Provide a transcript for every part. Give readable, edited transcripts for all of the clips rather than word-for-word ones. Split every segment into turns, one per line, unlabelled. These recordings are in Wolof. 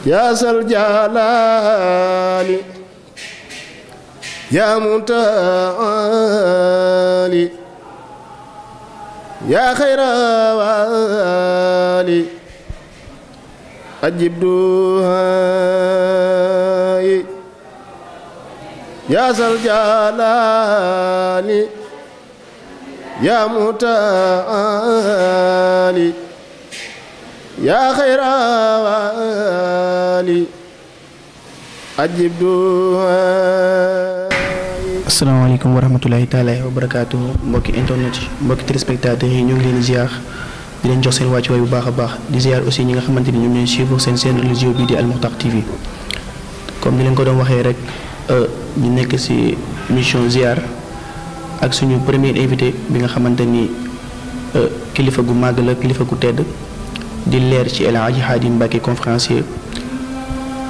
يا ذا الجلال يا متعالي يا خير والي أجب دعائي يا ذا الجلال يا متعالي يا خير والي أجب دعائي.
asalaamaaleykum wa rahmatulahi taala wa barakaatu mbokki internet yi mbokki téléspectateurs yi ñu ngi leen di ziar di leen jox seen wàccuwaay bu baax a baax di ziar aussi ñi nga xamante ni ñoom ñooy suivre seen religieux bi di Al Moukhtar TV comme ni leen ko doon waxee rek ñu nekk ci mission ziar ak suñu premier invité bi nga xamante ni kilifa gu màgg la kilifa gu tedd di leer ci El Hadji Khadim Mbacké conférencier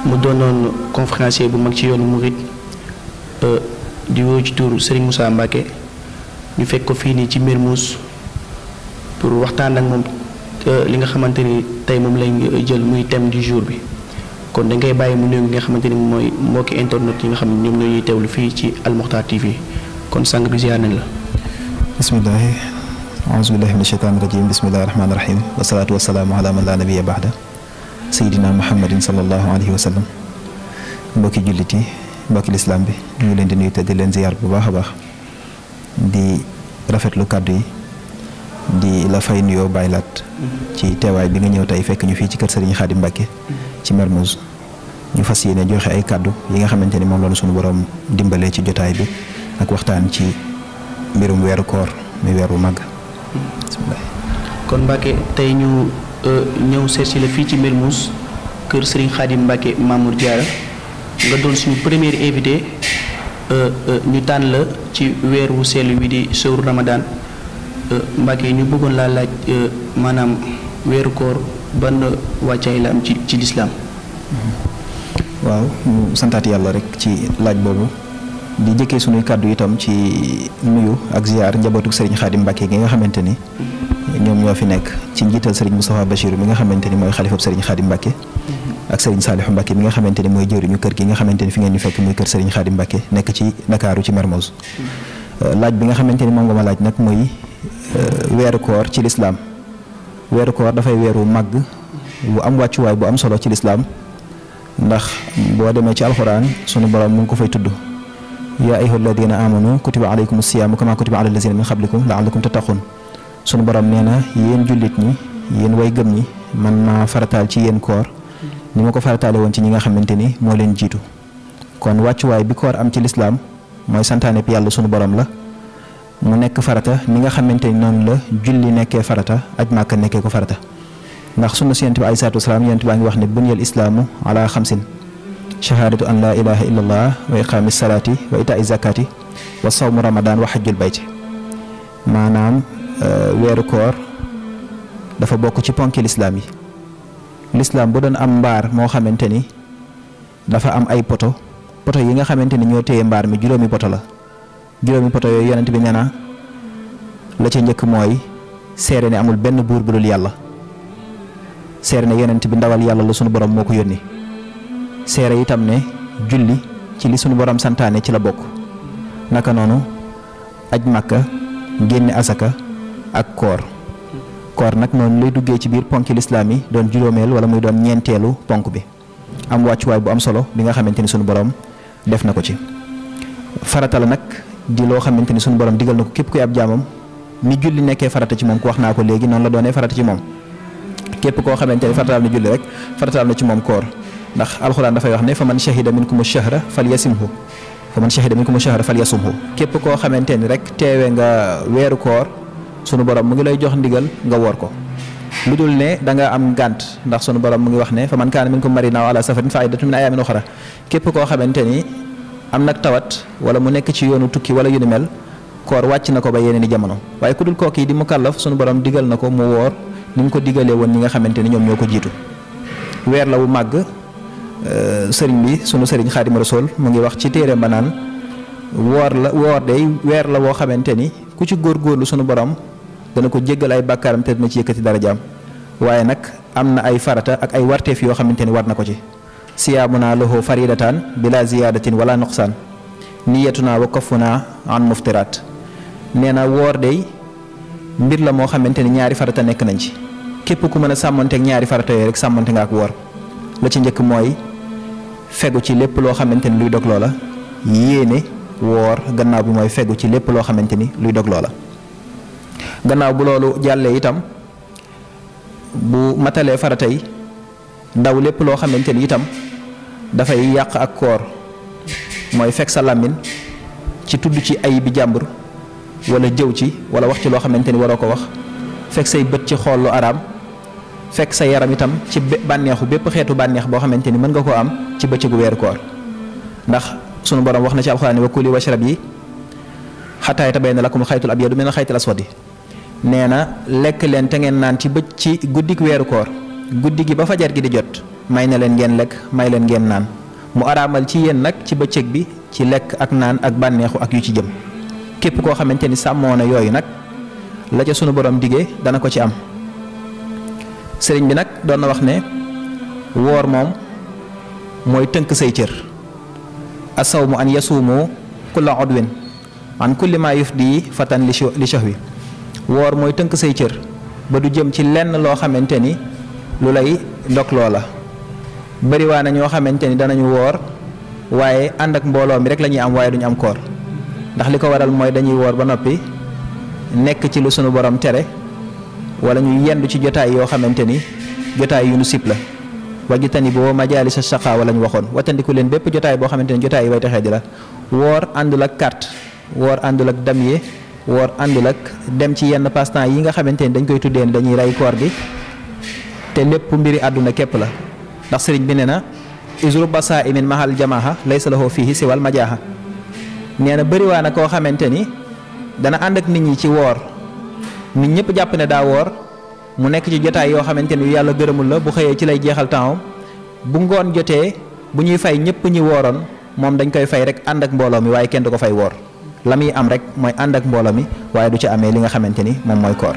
mu doonoon conférencier bu mag ci yoonu Mouride di woo ci tur Serigne Moussa Mbacké ñu fekk ko fii nii ci Mermoz pour waxtaan ak moom li nga xamante ni tey moom lañ jël muy thème du jour bi kon dañ koy bàyyi mu nuyu nga xamante ni mooy mbokki internet yi nga xam ne ñoom ñoo ñuy teewlu fii ci Al Moukhtar TV kon sang bi ziar nañ la.
bismillahi a'uuzu billahi mina shaytaani rajiim bismillahi rahmaani rahiim wasalaatu wasalaamu ala man laa nabiyya ba'da sayyidina muhammadin sallallahu alayhi wa sallam mbokki jullit yi mbokki lislaam bi ñu ngi leen di nuyu te di leen ziar bu baax a baax di rafetlu kàddu yi di la fay nuyoo baylaat ci teewaay bi nga ñëw tey fekk ñu fii ci kër Serigne Khadim Mbacké ci Mermoz ñu fas yéene joxe ay kàddu yi nga xamante ni moom la suñu borom dimbalee ci jotaay bi ak waxtaan ci mbirum weeru koor muy weeru màgg. bismillah.
kon Mbacké tey ñu ñëw seet si la fii ci Mermoz kër Serigne Khadim Mbacké Mamour Diarra nga doon suñu premier invité ñu tànn la ci weer wu sell wi di sëwru Ramadan Mbacké ñu bëggoon laa laaj maanaam weeru koor ban wàccaay la am ci lislaam.
waaw ñu santaat yàlla rek ci laaj boobu di jëkkee suñuy kàddu itam ci nuyu ak ziar njabootu Serigne Khadim Mbacké gi nga xamante ni ñoom ñoo fi nekk ci njiital Serigne Moustapha Bachir mi nga xamante ni mooy xalifab Serigne Khadim Mbacké ak Serigne Saliou Mbacké mi nga xamante ni mooy jëriñu kër gi nga xamante ni fi ngeen ñu fekk muy kër Serigne Khadim Mbacké nekk ci Ndakaaru ci Mermoz laaj bi nga xamante ni moom nga ma laaj nag mooy weeru koor ci lislaam weeru koor dafay weeru màgg bu am wàccuwaay bu am solo ci lislaam ndax boo demee ci alxuraan sunu borom mu ngi ko fay tudd yaa ayyuhal ladina amanu kutiba alaykumus siyaamu kama kutiba alal lazina min qablikum la'allakum tattaqun sunu borom nee na yéen jullit ñi yéen way gëm ñi man maa farataal ci yéen koor ni ma ko farataale woon ci ñi nga xamante ni moo leen jiitu kon wàccuwaay bi koor am ci lislaam mooy santaane bi yàlla sunu borom la mu nekk farata ni nga xamante ni noonu la julli nekkee farata aj Màkka nekkee ko farata ndax sunna si yonent bi alayhi salaatu wasalaam yonent baa ngi wax ne buniyal islaamu ala xamsin shahadatu an laa ilaha illa allah wa iqaami salaati wa itaa zakati wa sawmu ramadan wa hajjul bayti maanaam weeru koor dafa bokk ci ponki lislaam yi lislaam bu doon am mbaar moo xamante ni dafa am ay poto yi nga xamante ni ñoo téye mbaar mi juróomi poto la juróomi poto yooyu yonent bi nee na la ca njëkk mooy seere ne amul benn buur bu dul yàlla seere ne yonent bi ndawal yàlla la sunu borom moo ko yónni seere itam ne julli ci li sunu borom santaane ci la bokk naka noonu aj Màkka génne asaka ak koor nag noonu lay duggee ci biir ponki lislaam yi doon juróomeel wala muy doon ñeenteelu ponk bi am wàccuwaay bu am solo bi nga xamante ni sunu borom def na ko ci farata la nag di loo xamante ni sunu borom digal na ko képp kuy ab jaamam ni julli nekkee farata ci moom ku wax naa ko léegi noonu la doonee farata ci moom képp koo xamante ni farataal na julli rek farataal na ci moom koor ndax alxuraan dafay wax ne fa man shahida minkumu shahra falyasimhu képp koo xamante ni rek teewe nga weeru koor sunu borom mu ngi lay jox ndigal nga woor ko lu dul ne da nga am gànt ndax sunu borom mu ngi wax ne fa man kaana minkum mariidan aw alaa safarin fa iddatun min ayyaamin uxar képp koo xamante ni am nag tawat wala mu nekk ci yoonu tukki wala yu ni mel koor wàcc na ko ba yeneen i jamono waaye ku dul kooku yi di mukallaf sunu borom digal na ko mu woor ni mu ko digalee woon ñi nga xamante ni ñoom ñoo ko jiitu weer la wu màgg sëriñ bi sunu sëriñ Xaadimu Rasuul mu ngi wax ci téere ba naan woor day weer la woo xamante ni ku ci góorgóorlu sunu borom dana ko jéggal ay bàkkaaram te dina ci yëkkati darajaam waaye nag am na ay farata ak ay warteef yoo xamante ni war na ko ci siyaamuna lahu faridatan bila ziyadatin wala nuqsaan niyatuna wa kafuna an muftiraat nee na woor day mbir la moo xamante ni ñaari farata nekk nañ ci képp ku mën a sàmmonteeg ñaari farata yooyu rek sàmmonte nga ak woor la ci njëkk mooy fegu ci lépp loo xamante ni luy dog loola yéene woor gannaaw bi mooy fegu ci lépp loo xamante ni luy dog loola gannaaw bu loolu jàllee itam bu matalee farata yi daw lépp loo xamante ni itam dafay yàq ak koor mooy fekk sa làmmiñ ci tudd ci ay bi jàmbur wala jëw ci wala wax ci loo xamante ni waroo ko wax fekk say bët ci xool lu araam fekk sa yaram itam ci bànneexu bépp xeetu bànneex boo xamante ni mën nga koo am ci bëccëgu weeru koor ndax sunu borom wax na ci alxuraan wa kuli washrabi xataa yatabayyana lakum xaytul abyadu minal xaytil aswadi nee na lekk leen te ngeen naan ci guddik weeru koor guddi gi ba fajar gi di jot may na leen ngeen lekk may leen ngeen naan mu araamal ci yéen nag ci bëccëg bi ci lekk ak naan ak bànneexu ak yu ci jëm képp koo xamante ni sàmmoo na yooyu nag la ca sunu borom digee dana ko ci am sëriñ bi nag doon na wax ne woor moom mooy tënk say cër asawmu an yasuumu kulla udwin an kulli ma yufdi fatan li shahwi woor mooy tënk say cër ba du jëm ci lenn loo xamante ni lu lay ndok loola bariwaa na ñoo xamante ni danañu woor waaye ànd ak mbooloo mi rek la ñuy am waaye duñu am koor ndax li ko waral mooy dañuy woor ba noppi nekk ci lu sunu borom tere wala ñu yendu ci jotaay yoo xamante ni jotaay yu nu sib la wajitani boo majaalis saqa wala ñu waxoon watandiku leen bépp jotaay boo xamante ni jotaay yi way texee di la woor àndul ak carte woor àndul ak damye woor àndul ak dem ci yenn passe-temps yi nga xamante ni dañ koy tuddee ni dañuy rey koor gi te lépp mbiri àdduna képp la ndax sëriñ bi ne na isru basa imin mahal jamaaha laysa lahu fihi siwal majaaha nee na bëriwaa na koo xamante ni dana ànd ak nit ñi ci woor nit ñëpp jàpp ne daa woor mu nekk ci jotaay yoo xamante ni yàlla gërëmul la bu xëyee ci lay jeexal temps bu ngoon jotee bu ñuy fay ñëpp ñi wooroon moom dañ koy fay rek ànd ak mbooloo mi waaye kenn du ko fay woor la muy am rek mooy ànd ak mbooloo mi waaye du ci amee li nga xamante ni moom mooy koor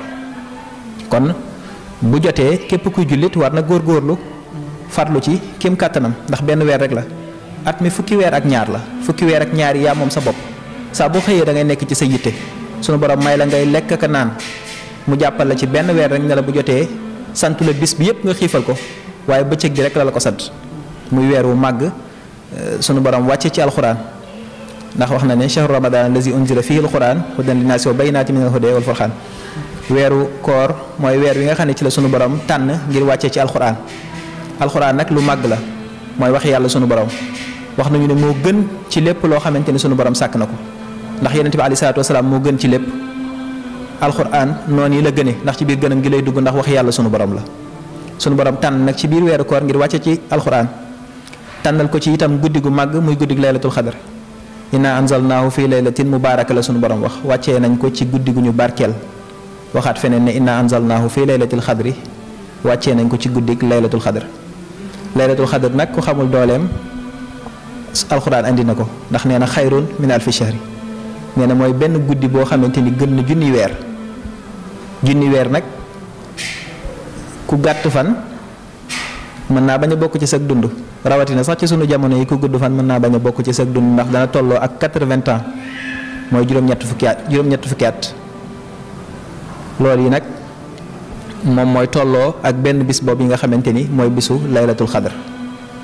kon bu jotee képp kuy jullit war na góorgóorlu farlu ci kéem kàttanam ndax benn weer rek la at mi fukki weer ak ñaar la fukki weer ak ñaar yi yaa moom sa bopp saa boo xëyee da ngay nekk ci sa yitte sunu borom may la ngay lekk ka naan mu jàppal la ci benn weer rek ne la bu jotee santu la bis bi yëpp nga xiifal ko waaye bëccëg bi rek la ko sant muy weer wu màgg sunu borom wàcce ci alxuraan ndax wax na ne shahru ramadan allazi unzila fihi alquran hudan linnaasi wa bayyinatin minal huda wal furqan weeru koor mooy weer wi nga xam ne ci la sunu borom tànn ngir wàccee ci alxuraan alxuraan nag lu màgg la mooy wax yàlla sunu borom wax nañu ne moo gën ci lépp loo xamante ni sunu borom sàkk na ko ndax yonent bi alayhi salaatu wasalaam moo gën ci lépp alxuraan noonu yi la gëne ndax ci biir gënam gi lay dugg ndax wax yàlla sunu borom la sunu borom tànn nag ci biir weeru koor ngir wàcce ci alxuraan tànnal ko ci itam guddi gu màgg muy guddi gu laylatul xadar inna anzalnaahu fi laylatin mubaaraka la sunu borom wax wàccee nañ ko ci guddi gu ñu barkeel waxaat feneen ne inna anzalnaahu fi laylatil xadri wàccee nañ ko ci guddi laylatul xadar laylatul xadar nag ku xamul dooleem alxuraan andi na ko ndax nee na xayrun min alfi shahri nee na mooy benn guddi boo xamante ni gën na junni weer nag ku gàtt fan mën naa bañ a bokk ci sag dund rawatina sax ci sunu jamono yi ku gudd fan mën naa bañ a bokk ci sag dund ndax dana tolloo ak 80 ans mooy juróom-ñett fukki at loolu yi nag moom mooy tolloo ak benn bis boobu yi nga xamante ni mooy bisu laylatul xadar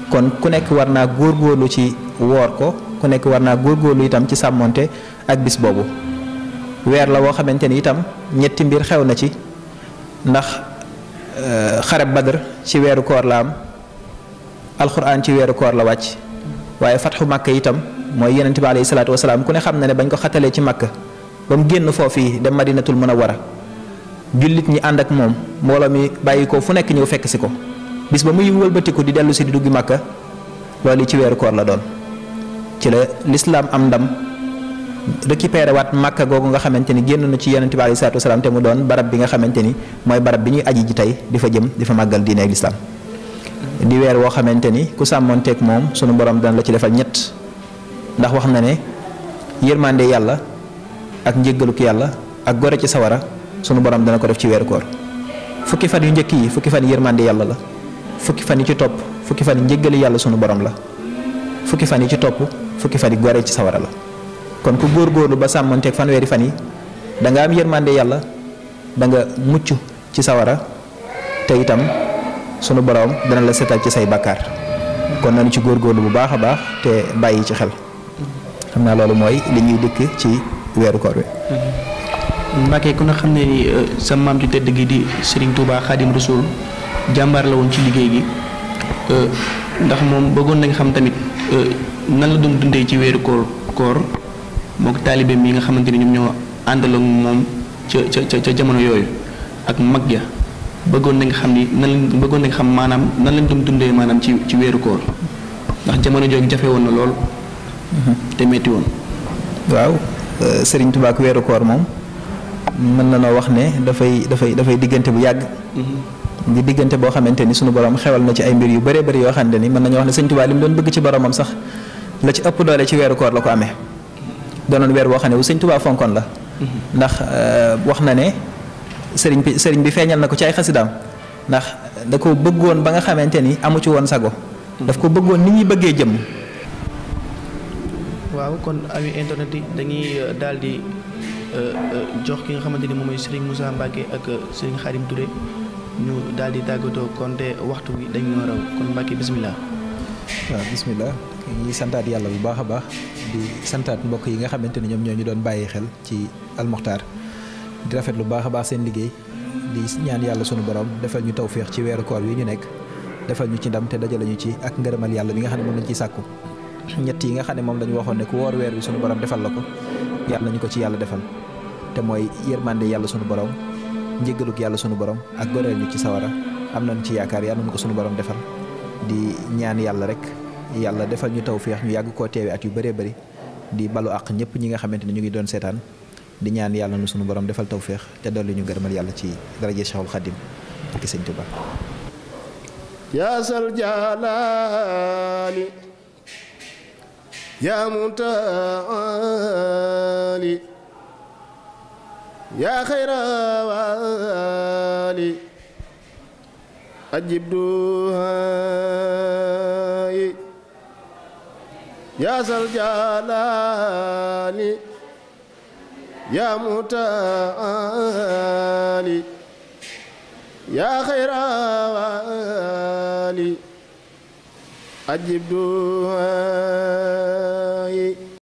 kon ku nekk war naa góorgóorlu ci woor ko ku nekk war naa góorgóorlu itam ci sàmmonte ak bis boobu weer la woo xamante ni itam ñetti mbir xew na ci ndax xareb badr ci weeru koor la am alxuraan ci weeru koor la wàcc waaye fatxu màkka itam mooy yonent bi alayhi salaatu wasalaam ku ne xam na ne bañ ko xatalee ci màkka ba mu génn foofii dem madinatul munawwara jullit ñi ànd ak moom mbooloo mi bàyyi ko fu nekk ñëw fekk si ko bis ba muy wëlbatiku di dellu si di duggi màkka loolu ci weeru koor la doon ci la lislaam am ndam récupéré waat màkka googu nga xamante ni génn na ci yonent bi alayhi salaatu wasalaam te mu doon barab bi nga xamante ni mooy barab bi ñuy aji ji tey di fa jëm di fa màggal diine ak lislaam di weer woo xamante ni ku sàmmoonteeg moom sunu borom dana la ci defal ñett ndax wax na ne yërmande yàlla ak njéggaluk yàlla ak gore ci sawara sunu borom dana ko def ci weeru koor fukki fan yu njëkk yi fukki fan yërmande yàlla la fukki fan yi ci topp fukki fan yi njëggali yàlla sunu borom la fukki fan yi ci topp fukki fan yi gore ci sawara la kon ku góorgóorlu ba sàmmanteeg fanweeri fan yi da nga am yërmande yàlla da nga mucc ci sawara te itam sunu borom dana la setal ci say bakkaar kon nañu ci góorgóorlu bu baax a baax te bàyyi ci xel xam naa loolu mooy li ñuy dëkk ci weeru koor wi.
Mbacke ku na xam ne ni sa maam ci tëdd gi di Serigne Touba Khadim Rasoul jàmbaar la woon ci liggéey gi ndax moom bëggoon nañ xam tamit nan la doon dundee ci weeru koor moo ko taalibe mi nga xamante ni ñoom ñoo àndal ak moom ca jamono yooyu ak mag ja bëggoon nañ xam ni bëggoon nañ xam maanaam nan lañ doon dundee maanaam ci weeru koor ndax jamono jooju jafe woon na lool. te metti woon.
waaw Serigne Touba ak weeru koor moom mën na noo wax ne dafay diggante bu yàgg. di diggante boo xamante ni sunu borom xewal na ci ay mbir yu bëree bëri yoo xamante ni mën nañu wax ne Serigne Touba li mu doon bëgg ci boromam sax la ci ëpp doole ci weeru koor la ko amee. doonoon weer boo xam ne wu Serigne Touba fonkoon la. ndax wax na ne sëriñ bi feeñal na ko ci ay xasidaam ndax da ko bëggoon ba nga xamante ni amu ci woon sago. daf ko bëggoon nit ñi bëggee jëmm.
waaw kon ami internet yi dañuy daal di jox ki nga xamante ni moom mooy Serigne Moussa Mbacke ak Serigne Khadim Touré ñu daal di tàggatoo konte waxtu bi dañ ñoo raw kon Mbacke bisimilah.
waaw bisimilah ñuy santaat yàlla bu baax a baax di santaat mbokk yi nga xamante ni ñoom ñoo ñu doon bàyyi xel ci Al Moukhtar di rafet lu baax a baax seen liggéey di ñaan yàlla sunu borom defal ñu tawféex ci weeru koor wi ñu nekk defal ñu ci ndam te dajale ñu ci ak ngërëmal yàlla bi nga xam ne moom lañ ciy sàkku. ñett yi nga xam ne moom lañu waxoon ne ku woor weer bi sunu borom defal la ko yàlla nañu ko ci yàlla defal te mooy yërmande yàlla sunu borom njëggaluk yàlla sunu borom ak goreel ñu ci sawara am nañu ci yaakaar yàlla nañu ko sunu borom defal di ñaan yàlla rek yàlla defal ñu tawféex ñu yàgg koo teewe at yu bëree bëri di balu àq ñëpp ñi nga xamante ne ñu ngi doon seetaan di ñaan yàlla nu sunu borom defal tawféex te dolli ñu gërëmal yàlla ci daraje Cheikhul Khadim ak Sëñ Tuubaa
yaa sal jalaali yaa mutaali yaa xayra waali ajib duhaay yaa sal jalaali yaa mutaali yaa xayra waali ajib duhaay